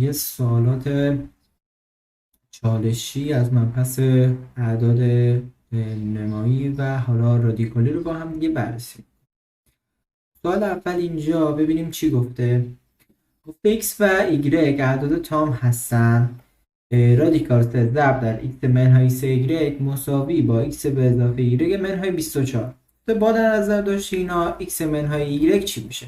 دیگه سوالات چالشی از مبحث اعداد نمایی و حالا رادیکالی رو با هم دیگه بررسی. سوال اول اینجا ببینیم چی گفته. گفته x و y اعداد تام هستن، رادیکال 3 ضرب در x منهای 3y مساوی با x به اضافه y منهای 24. با در نظر داشت اینا x منهای y چی میشه؟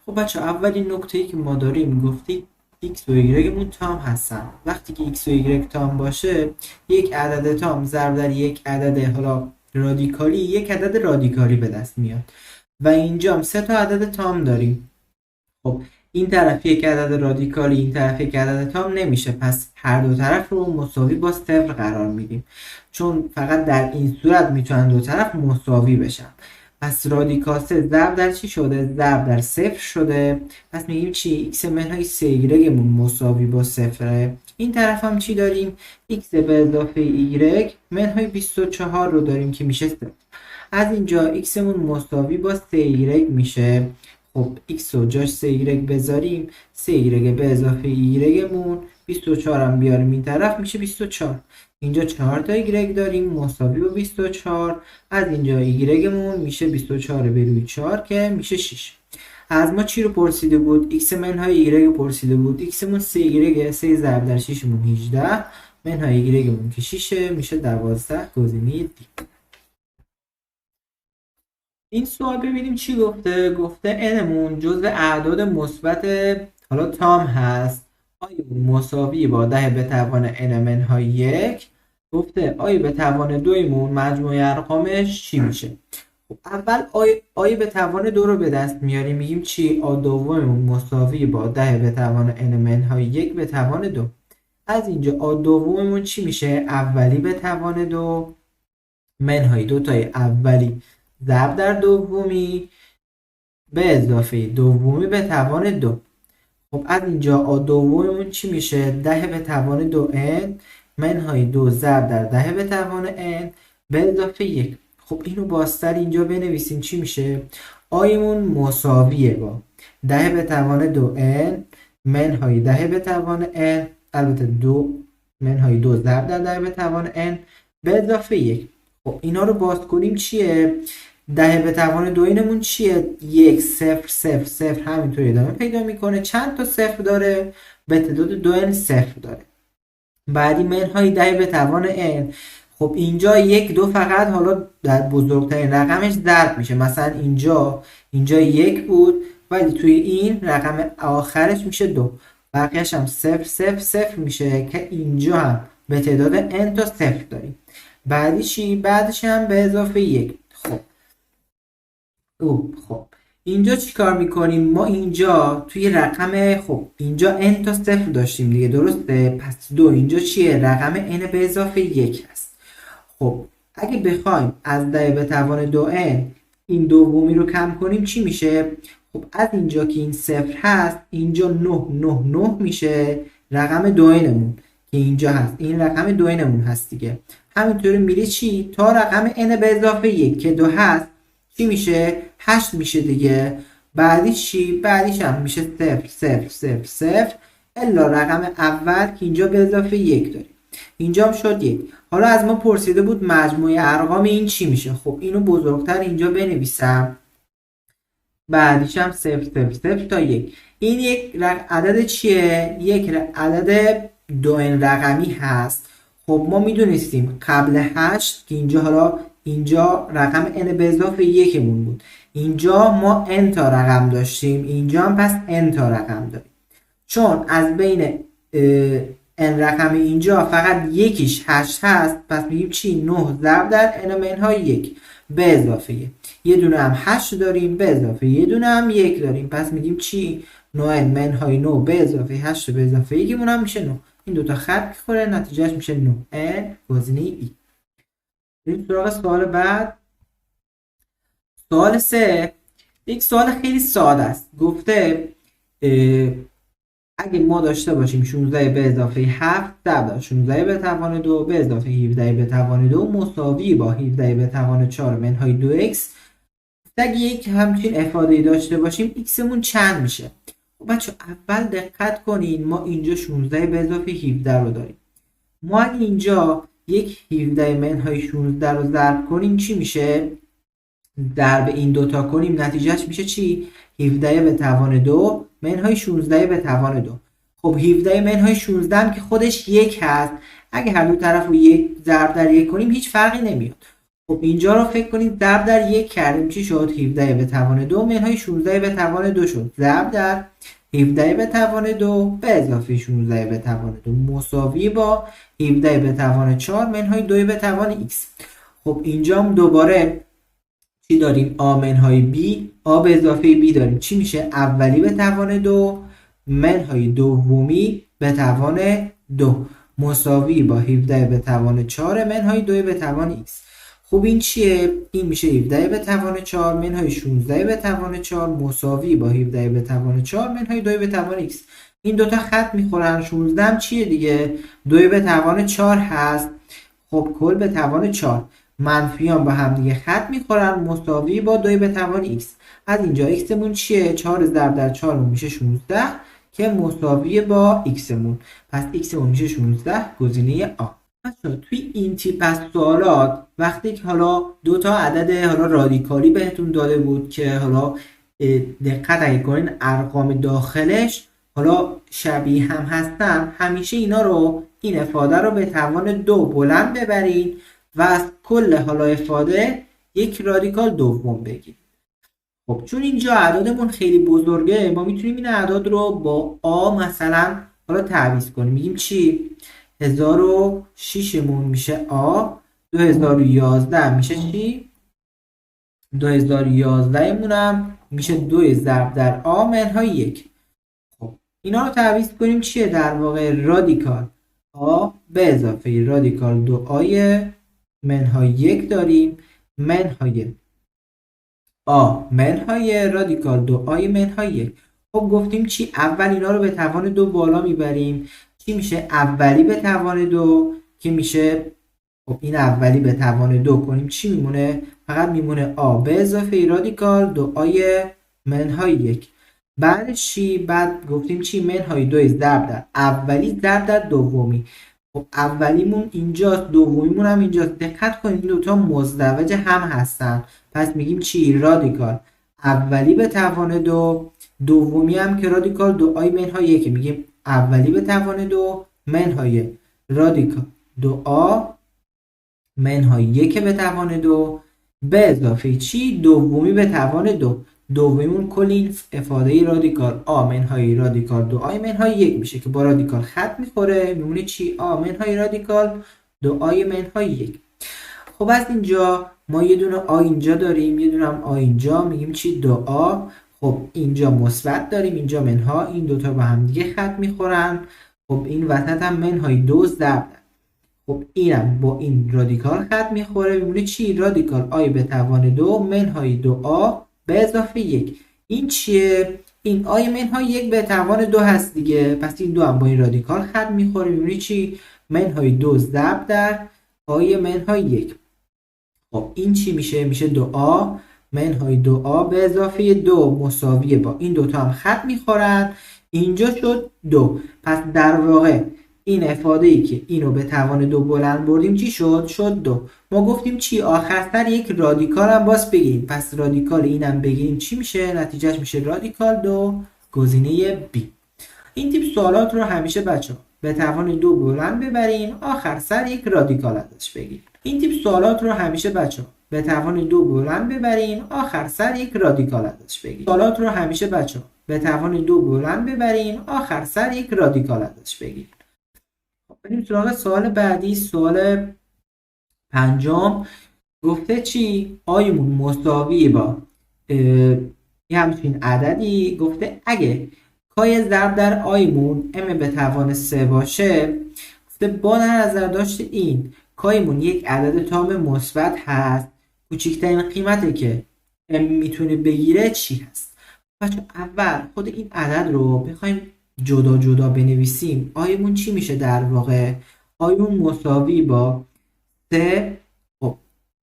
خب بچه اولین نکته‌ای که ما داریم گفته x و y مون تام هستن. وقتی که x و y تام باشه، یک عدد تام ضرب در یک عدد حالا رادیکالی یک عدد رادیکالی به دست میاد و اینجا هم سه تا عدد تام داریم. خب این طرف یک عدد رادیکالی، این طرف یک عدد تام نمیشه، پس هر دو طرف رو مساوی با صفر قرار میدیم، چون فقط در این صورت میتونن دو طرف مساوی بشن. پس رادیکال 3 ضرب در چی شده؟ ضرب در صفر شده. پس میگیم چی؟ x منهای 3y مون مساوی با صفره. این طرف هم چی داریم؟ x به اضافه y منهای 24 رو داریم که میشه صفر. از اینجا x مون مساوی با 3y میشه. خب x رو جاش 3y بذاریم، 3y به اضافه y مون 24 هم بیاریم این طرف میشه 24. اینجا 4 تا y داریم مساوی با 24. از اینجا y مون میشه 24 به روی 4 که میشه 6. از ما چی رو پرسیده بود؟ x منهای y پرسیده بود. x مون 3y، 3 ضرب در 6 مون 18، منهای y مون که 6 میشه 12. گزینه دی. این سوال ببینیم چی گفته. گفته n مون جزء اعداد مثبت حالا تام هست، i مساوی با 10 به توان n منهای 1. گفته i به توان 2 مون مجموعه ارقامش چی میشه؟ خب اول i به توان 2 رو به دست میاریم، میگیم چی؟ آ دوممون مساوی با 10 به توان n منهای 1 به توان 2. از اینجا آ دوممون چی میشه؟ اولی به توان 2 منهای دو تای اولی ضرب در دومی به اضافه دومی به توان 2. خب از اینجا آ دوممون چی میشه؟ 10 به توان 2 n منهای 2 ضرب در 10 به توان n به اضافه 1. خب اینو بازتر اینجا بنویسیم چی میشه؟ آیمون مساویه با 10 به توان 2 n منهای 10 به توان n، البته 2 منهای 2 ضرب در 10 به توان n به اضافه 1. خب اینا رو باز کنیم چیه؟ 10 به توان 2 اینمون چیه؟ 1 0 0 0 همینطوری ادامه پیدا میکنه. چند تا صفر داره؟ به تعداد 2 n صفر داره. بعدی منهای 10 به توان n. خب اینجا 1 2 فقط حالا در بزرگترین رقمش ضرب میشه، مثلا اینجا 1 بود ولی توی این رقم آخرش میشه 2، بقیه‌اش هم 0 0 0 میشه که اینجا هم به تعداد n تا صفر داریم. بعدی چی؟ بعدش هم به اضافه 1. خب خب اینجا چی کار میکنیم؟ ما اینجا توی رقم، خب اینجا n تا صفر داشتیم دیگه، درسته؟ پس 2 اینجا چیه؟ رقم n به اضافه 1 هست. خب اگه بخوایم از 10 به توان 2n این دومی رو کم کنیم چی میشه؟ خب از اینجا که این صفر هست اینجا 9 9 9 میشه رقم 2n مون که اینجا هست، این رقم 2n مون هست دیگه. همینطوری میره چی؟ تا رقم n به اضافه 1 که 2 هست چی میشه؟ 8 میشه دیگه. بعدی چی؟ بعدیش هم میشه 0 0 0 0 الا رقم اول که اینجا به اضافه 1 داریم، اینجا هم شد 1. حالا از ما پرسیده بود مجموعه ارقام این چی میشه. خب اینو بزرگتر اینجا بنویسم، بعدیش هم 0 0 0 تا 1. این یک عدد چیه؟ یک عدد 2 n رقمی هست. خب ما میدونستیم قبل 8 که اینجا حالا اینجا رقم n به اضافه 1 مون بود، اینجا ما n تا رقم داشتیم، اینجا هم پس n تا رقم داریم، چون از بین n رقم اینجا فقط یکیش 8 هست، پس میگیم چی؟ 9 ضرب در n منهای 1 به اضافه یه دونه هم 8 داریم به اضافه یه دونه هم 1 داریم، پس میگیم چی؟ 9 n منهای 9 به اضافه 8 به اضافه 1 مون هم میشه 9. این دوتا خط میخوره، نتیجهش میشه 9 n گزینه ای. بریم سراغ سوال بعد. سوال 3 یک سوال خیلی ساده است. گفته اگه ما داشته باشیم 16 به اضافه 7 ضرب 16 به توان 2 به اضافه 17 به توان 2 مساوی با 17 به توان 4 منهای 2x، اگه یک همچین افاده‌ای داشته باشیم x مون چند میشه؟ بچه اول دقت کنین، ما اینجا 16 به اضافه 17 رو داریم. ما اگه اینجا یک 17 منهای 16 رو ضرب کنیم چی میشه؟ ضرب این دوتا کنیم نتیجهش میشه چی؟ 17 به توان 2 منهای 16 به توان 2. خب 17 منهای 16 هم که خودش 1 هست، اگه هر دو طرف رو یک ضرب در 1 کنیم هیچ فرقی نمیاد. خب اینجا رو فکر کنید ضرب در 1 کردیم چی شد؟ 17 به توان 2 منهای 16 به توان 2 شد، ضرب در 17 به توان 2 به اضافه 16 به توان 2 مساوی با 17 به توان 4 منهای 2 به توان x. خب اینجا هم دوباره چی داریم؟ آ منهای b، آ به اضافه b داریم. چی میشه؟ اولی به توان 2 منهای دومی به توان 2 مساوی با 17 به توان 4 منهای 2 به توان x. خب این چیه؟ این میشه 17 به توان 4 منهای 16 به توان 4 مساوی با 17 به توان 4 منهای 2 به توان x. این دوتا خط میخورن. 16 هم چیه دیگه؟ 2 به توان 4 هست. خب کل به توان 4 منفیان با هم دیگه خط میخورن، مساوی با 2 به توان x. از اینجا x مون چیه؟ 4 ضرب در 4 میشه 16 که مساوی با x مون. پس x مون میشه 16، گزینه آ. بچه‌ها توی این تیپ از سوالات وقتی که حالا دو تا عدد حالا رادیکالی بهتون داده بود که حالا دقت اگه کنین ارقام داخلش حالا شبیه هم هستن، همیشه اینا رو، این افاده رو به توان 2 بلند ببرین و از کل حالا افاده یک رادیکال دوم بگیریم. خب چون اینجا اعدادمون خیلی بزرگه ما میتونیم این اعداد رو با آ مثلا حالا تعویض کنیم. میگیم چی؟ 1006 مون میشه آ، 2011 میشه چی؟ 2011 مون هم میشه 2 ضرب در آ منهای 1. خب اینا رو تعویض کنیم چیه؟ در واقع رادیکال آ به اضافه رادیکال 2 آی منهای 1 داریم، منهای آ منهای رادیکال 2 آی منهای 1. خب گفتیم چی؟ اول اینا رو به توان 2 بالا میبریم. چی میشه؟ اولی به توان 2 که میشه، خب این اولی به توان 2 کنیم چی میمونه؟ فقط میمونه آ به اضافه رادیکال 2 آی منهای 1. بعدش چی؟ بعد گفتیم چی؟ منهای 2 ضرب در اولی ضرب در دومی. خب اولیمون اینجاست، دومیمون هم اینجاست. دقت کنید این دوتا مزدوج هم هستن، پس میگیم چی؟ رادیکال اولی به توان 2، دومی هم که رادیکال 2 آی منهای 1. میگیم اولی به توان 2 منهای رادیکال 2 آ منهای 1 به توان 2 به اضافه چی؟ دومی به توان 2. دومیمون کل این افاده رادیکال آ منهای رادیکال 2 آی منهای 1 میشه که با رادیکال خط میخوره، میمونه چی؟ آ منهای رادیکال 2 آی منهای 1. خب از اینجا ما یه دونه آ اینجا داریم، یه دونه هم آ اینجا، میگیم چی؟ 2 آ. خب اینجا مثبت داریم، اینجا منها، این دوتا با هم دیگه خط میخورن. خب این وسط هم منهای 2 ضرب. خب اینم با این رادیکال خط میخوره، میمونه چی؟ رادیکال آی به توان 2 منهای 2 آ به اضافه 1. این چیه؟ این آی منهای 1 به توان 2 هست دیگه، پس این دو هم با این رادیکال خط میخوره، میمونه چی؟ منهای 2 ضرب در آی منهای 1. خب این چی میشه؟ میشه 2 آ منهای 2 آ به اضافه 2 مساویه با این دوتا هم خط میخورن، اینجا شد 2. پس در واقع این افاده ای که اینو به توان 2 بلند بردیم چی شد؟ شد 2. ما گفتیم چی؟ آخر سر یک رادیکال هم باز بگیریم، پس رادیکال اینم بگیریم چی میشه؟ نتیجهش میشه رادیکال 2، گزینه B. این تیپ سوالات رو همیشه بچه‌ها به توان 2 بلند ببرین، آخر سر یک رادیکال ازش بگیریم. این تیپ سوالات رو همیشه بچه‌ها به توان 2 بلند ببرین، آخر سر یک رادیکال ازش بگیریم. سوالات رو همیشه بچه‌ها به توان 2 بلند ببرین، آخر سر یک رادیکال ازش بگیریم. بریم سراغ سوال بعدی، سوال پنجم. گفته چی؟ آیمون مساوی با یه همچین عددی. گفته اگه کای ضرب در آیمون ام به توان 3 باشه، گفته با در نظر داشت این کایمون یک عدد تام مثبت هست، کوچکترین قیمتی که ام میتونه بگیره چی هست؟ بچه اول خود این عدد رو بخوایم جدا جدا بنویسیم، آیمون چی میشه در واقع؟ آیمون مساوی با 3. خب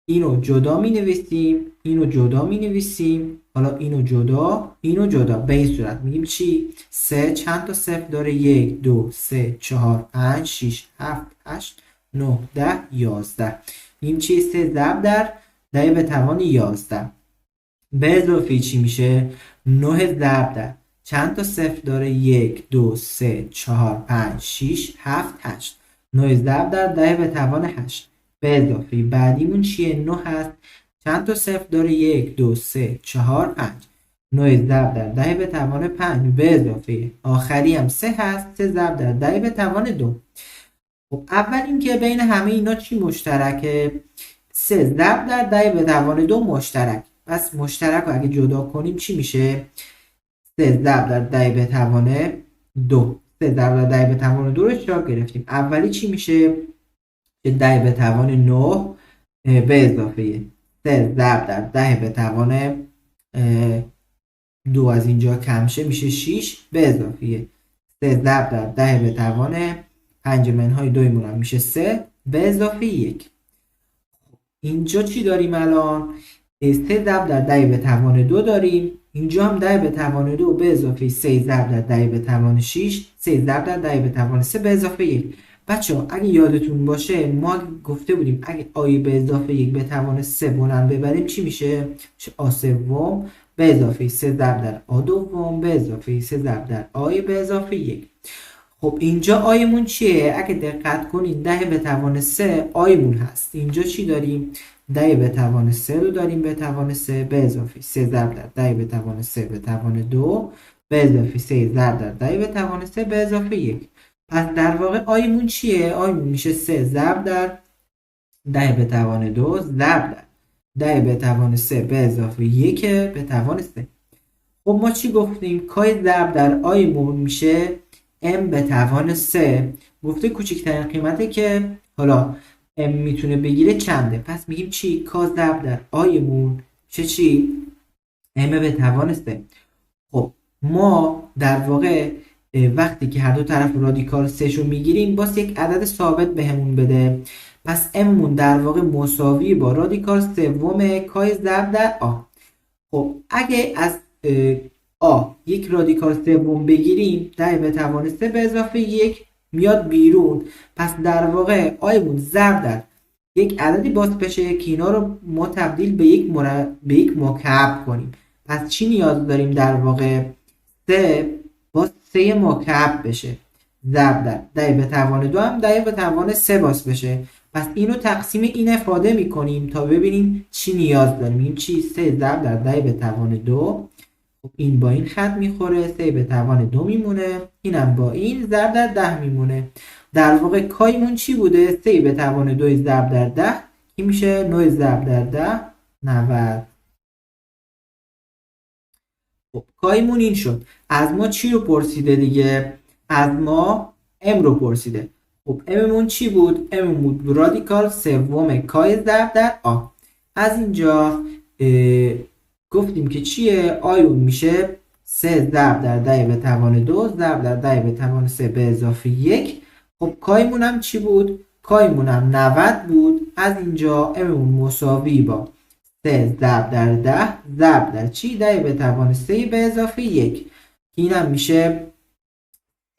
اینو جدا می نویسیم، اینو جدا می نویسیم، حالا اینو جدا، اینو جدا، به این صورت میگیم چی؟ 3 چند تا صفر داره؟ 1 2 3 4 5 6 7 8 9 10 11. میگیم چی؟ 3 ضرب در 10 به توان 11 به اضافه چی میشه؟ 9 ضرب در چند تا صفر داره؟ 1 2 3 4 5 6 7 8. 9 ضرب در 10 به توان 8 به اضافه بعدیمون چیه؟ 9 هست. چند تا صفر داره؟ 1 2 3 4 5. 9 ضرب در 10 به توان 5 به اضافه آخری هم 3 هست، 3 ضرب در 10 به توان 2. خب اول اینکه بین همه اینا چی مشترکه؟ 3 ضرب در 10 به توان 2 مشترک. پس مشترک رو اگه جدا کنیم چی میشه؟ 3 ضرب در 10 به توان 2. 3 ضرب در 10 به توان 2 رو اشتراک گرفتیم. اولی چی میشه؟ 10 به توان 9 به اضافه 3 ضرب در 10 به توان 2 از اینجا کم شه میشه 6 به اضافه 3 ضرب در 10 به توان 5 منهای 2 مون میشه 3 به اضافه 1. اینجا چی داریم الان؟ 3 ضرب در 10 به توان 2 داریم. اینجا هم 10 به توان 2 به اضافه 3 ضرب در 10 به توان 6، 3 ضرب در 10 به توان 3 به اضافه 1. بچه‌ها اگه یادتون باشه ما گفته بودیم اگه آی به اضافه 1 به توان 3 بلند ببریم چی میشه؟ میشه آ سوم به اضافه 3 ضرب در آ دوم به اضافه 3 ضرب در آی به اضافه 1. خب اینجا آیمون چیه؟ اگه دقت کنین 10 به توان 3 آیمون هست. اینجا چی داریم؟ 10 به توان 3 رو داریم به توان 3 به اضافه 3 ضرب در 10 به توان 3 به توان 2 به اضافه 3 ضرب در 10 به توان 3 به اضافه 1. پس در واقع آیمون چیه؟ آیمون میشه 3 ضرب در 10 به توان 2 ضرب در 10 به توان 3 به اضافه 1 به توان 3. خب ما چی گفتیم؟ کای ضرب در آیمون میشه m به توان 3. گفته کوچکترین قیمته که حالا m میتونه بگیره چنده؟ پس میگیم چی؟ کا ضرب در آیمون چه چی؟ m به توان 3. خب ما در واقع وقتی که هر دو طرف رادیکال 3 رو میگیریم باز یک عدد ثابت بهمون بده. پس m مون در واقع مساوی با رادیکال سوم کای ضرب در آ. خب اگه از آ یک رادیکال سوم بگیریم 10 به توان 3 به اضافه 1 میاد بیرون. پس در واقع آیمون ضرب در یک عددی باز بشه که اینا رو ما تبدیل به یک مکعب کنیم. پس چی نیاز داریم؟ در واقع 3 باز 3 مکعب بشه ضرب در 10 به توان 2 هم 10 به توان 3 باز بشه. پس اینو تقسیم این افاده میکنیم تا ببینیم چی نیاز داریم. این چی؟ 3 ضرب در 10 به توان 2. خب این با این خط میخوره، 3 به توان 2 میمونه، اینم با این ضرب در 10 میمونه. در واقع کایمون چی بوده؟ 3 به توان 2 ضرب در 10 که میشه 9 ضرب در 10 90. خب کایمون این شد. از ما چی رو پرسیده دیگه؟ از ما m رو پرسیده. خب m مون چی بود؟ m بود رادیکال سوم کای ضرب در آ. از اینجا گفتیم که چیه؟ آیون میشه 3 ضرب در 10 به توان 2 ضرب در 10 به توان 3 به اضافه 1. خب کایمون هم چی بود؟ کایمون هم 90 بود. از اینجا m مون مساوی با 3 ضرب در 10 ضرب در چی؟ 10 به توان 3 به اضافه 1. اینم میشه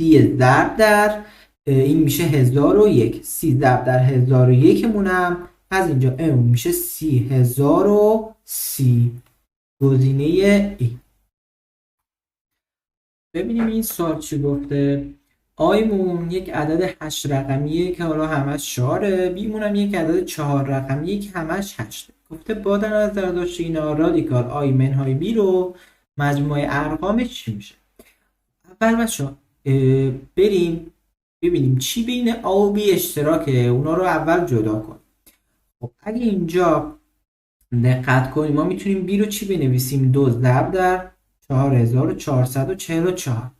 30 ضرب در این میشه 1001. 30 ضرب در 1001 مونم از اینجا m میشه 30030. گزینه ای. ببینیم این سوال چی گفته. آیمون یک عدد 8 رقمیه که حالا همش 4، بیمون هم یک عدد 4 رقمیه که همش 8. گفته با در نظر داشت اینا رادیکال آی منهای بی رو مجموعه ارقامش چی میشه؟ اول بچه‌ها بریم ببینیم چی بین آ و بی اشتراکه، اونا رو اول جدا کنیم. خب اگه اینجا دقت کنیم ما میتونیم بی رو چی بنویسیم؟ 2 ضرب در 4444.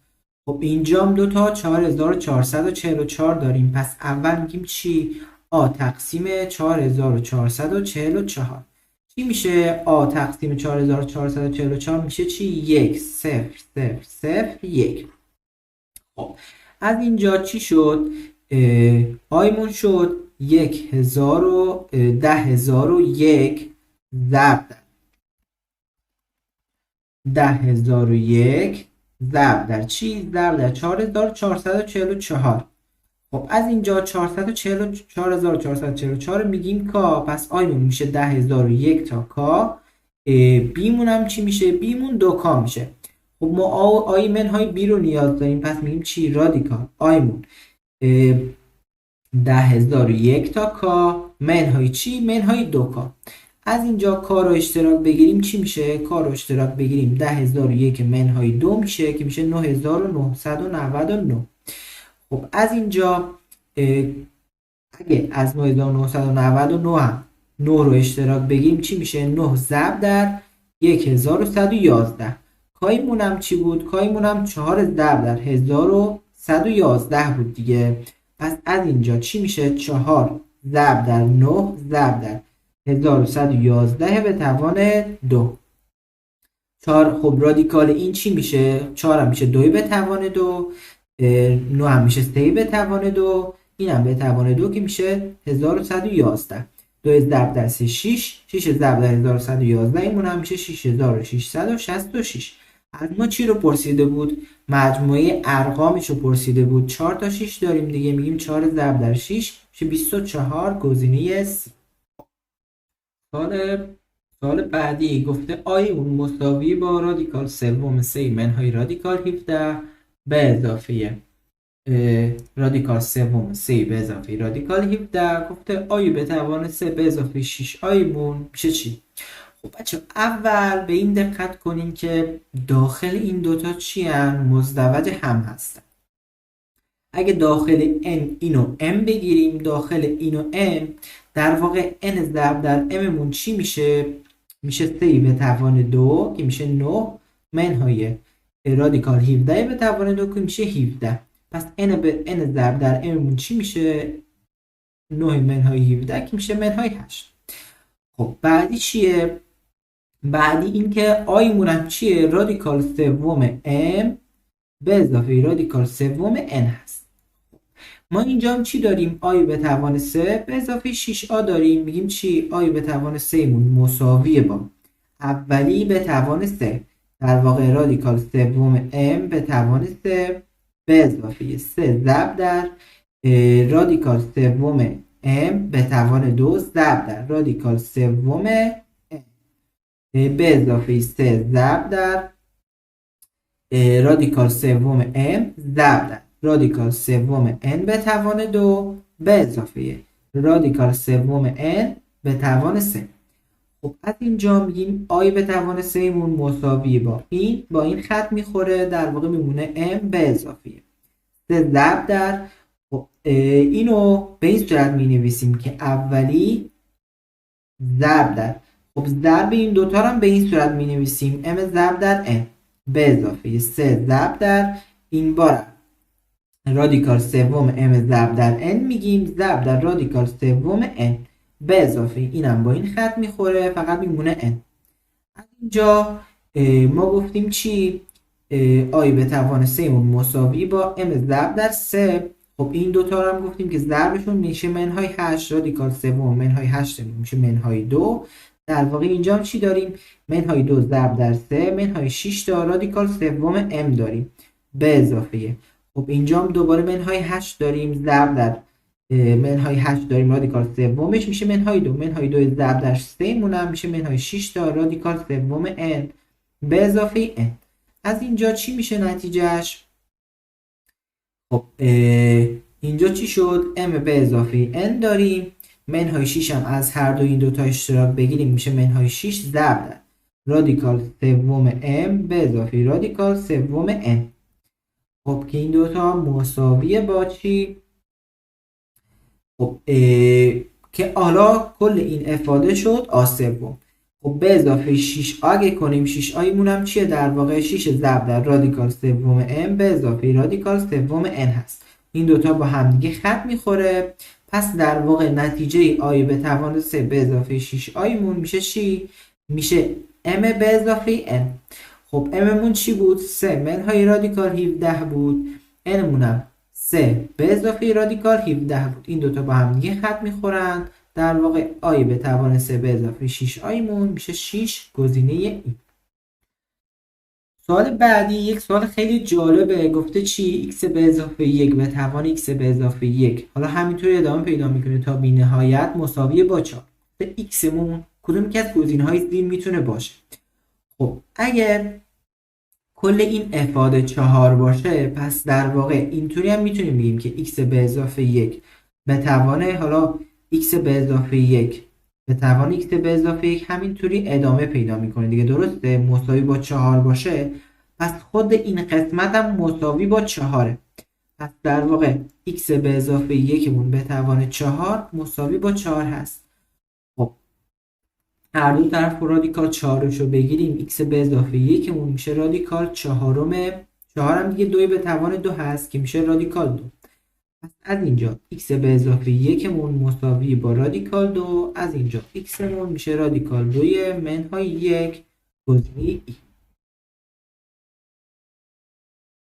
خب اینجا هم 2 تا 4444 داریم. پس اول میگیم چی؟ آ تقسیم 4444 چی میشه؟ آ تقسیم 4444 میشه چی؟ 1 0 0 0 1. خب از اینجا چی شد؟ آیمون شد 10001 ضرب در 10,001 ضرب در چی؟ ضرب در 4444. خب از اینجا 4444 میگیم K، پس I مون میشه 10,001 تا K، B مون هم چی میشه؟ B مون 2 K میشه. خب ما I منهای B رو نیاز داریم، پس میگیم چی؟ رادیکال I مون 10,001 تا K منهای چی؟ منهای 2 K. از اینجا K رو اشتراک بگیریم چی میشه؟ K رو اشتراک بگیریم 10,001 منهای 2 میشه که میشه 9999. خب از اینجا اگه از 9999 هم 9 رو اشتراک بگیریم چی میشه؟ 9 ضرب در 1111. K یمون هم چی بود؟ K یمون هم 4 ضرب در 1111 بود دیگه. پس از اینجا چی میشه؟ 4 ضرب در 9 ضرب در 1111 به توان 2. 4 خب رادیکال این چی میشه؟ 4 هم میشه 2 به توان 2، 9 هم میشه 3 به توان 2، این هم به توان 2 که میشه 1111. 2 ضرب در 3 6، 6 ضرب در 1111 این هم میشه 6666. از ما چی رو پرسیده بود؟ مجموعه ارقامش رو پرسیده بود. 4 تا 6 داریم دیگه، میگیم 4 ضرب در 6 میشه 24، گزینه C. سال بعدی گفته I اون مساوی با رادیکال سوم 3 منهای رادیکال 17 به اضافه رادیکال سوم 3 به اضافه رادیکال 17. گفته I به توان 3 به اضافه 6 I مون میشه چی؟ خب بچه اول به این دقت کنین که داخل این دوتا چی هن؟ مزدوج هم هستن. اگه داخل n اینو m بگیریم، داخل اینو m، در واقع n ضرب در m مون چی میشه؟ میشه 3 به توان 2 که میشه 9 منهای رادیکال 17 به توان 2 که میشه 17. پس n به n ضرب در m مون چی میشه؟ 9 منهای 17 که میشه منهای 8. خب بعدی چیه؟ بعدی این که I مون هم چیه؟ رادیکال سوم m به اضافه رادیکال سوم n هست. ما اینجا هم چی داریم؟ I به توان 3 به اضافه 6 a داریم. میگیم چی؟ I به توان 3 مون مساویه با اولی به توان 3، در واقع رادیکال سوم m به توان 3 به اضافه 3 ضرب در رادیکال سوم m به توان 2 ضرب در رادیکال سوم m به اضافه 3 ضرب در رادیکال سوم m ضرب در رادیکال سوم n به توان 2 به اضافه رادیکال سوم n به توان 3. خب از اینجا میگیم I به توان 3 مون مساوی با این با این خط میخوره، در واقع میمونه m به اضافه 3 ضرب در، خب اینو به این صورت مینویسیم که اولی ضرب در، خب ضرب این دوتا رو هم به این صورت مینویسیم m ضرب در n به اضافه 3 ضرب در این بار رادیکال سوم m ضرب در n میگیم ضرب در رادیکال سوم n به اضافه اینم با این خط میخوره، فقط میمونه n. از اینجا ما گفتیم چی؟ I به توان 3 مون مساوی با m ضرب در 3. خب این دوتا رو هم گفتیم که ضربشون میشه منهای 8، رادیکال سوم منهای 8 میشه منهای 2. در واقع اینجا هم چی داریم؟ منهای 2 ضرب در 3 منهای 6 تا رادیکال سوم m داریم به اضافه، خب اینجا هم دوباره منهای 8 داریم ضرب در منهای 8 داریم رادیکال سومش میشه منهای 2، منهای 2 ضرب در 3 مون هم میشه منهای 6 تا رادیکال سوم n به اضافه n. از اینجا چی میشه نتیجهش؟ خب اینجا چی شد؟ m به اضافه n داریم، منهای 6 هم از هر دو این دوتا اشتراک بگیریم میشه منهای 6 ضرب در رادیکال سوم m به اضافه رادیکال سوم n. خب که این دوتا مساویه با چی؟ خب که حالا کل این افاده شد آ سوم. خب به اضافه 6 اگه کنیم 6 آیمون هم چیه؟ در واقع 6 ضرب در رادیکال سوم m به اضافه رادیکال سوم n هست. این دوتا با هم دیگه خط میخوره، پس در واقع نتیجه I به توان 3 به اضافه 6 I مون میشه چی؟ میشه m به اضافه n. خب m مون چی بود؟ 3 منهای رادیکال 17 بود، n مون هم 3 به اضافه رادیکال 17 بود. این دوتا با هم دیگه خط میخورن، در واقع I به توان 3 به اضافه 6 I مون میشه 6 گزینه ای. سوال بعدی یک سوال خیلی جالبه. گفته چی؟ x به اضافه 1 به توان x به اضافه 1، حالا همینطوری ادامه پیدا میکنه تا بی نهایت، مساوی با 4. به x مون کدوم که از گزینه‌های زیر میتونه باشه؟ خب اگه کل این افاده 4 باشه، پس در واقع اینطوری هم میتونیم بگیم که x به اضافه 1 به توان حالا x به اضافه 1 به توان x به اضافه 1 همینطوری ادامه پیدا میکنه دیگه، درسته؟ مساوی با 4 باشه، پس خود این قسمت هم مساوی با 4. پس در واقع x به اضافه 1مون به توان 4 مساوی با 4 هست. خب هر دو طرف رادیکال 4 رو بگیریم، x به اضافه 1مون میشه رادیکال 4، 4 هم دیگه 2 به توان 2 هست که میشه رادیکال 2. پس از اینجا x به اضافه 1مون مساوی با رادیکال 2، از اینجا x مون میشه رادیکال 2 منهای 1، گزینه ای.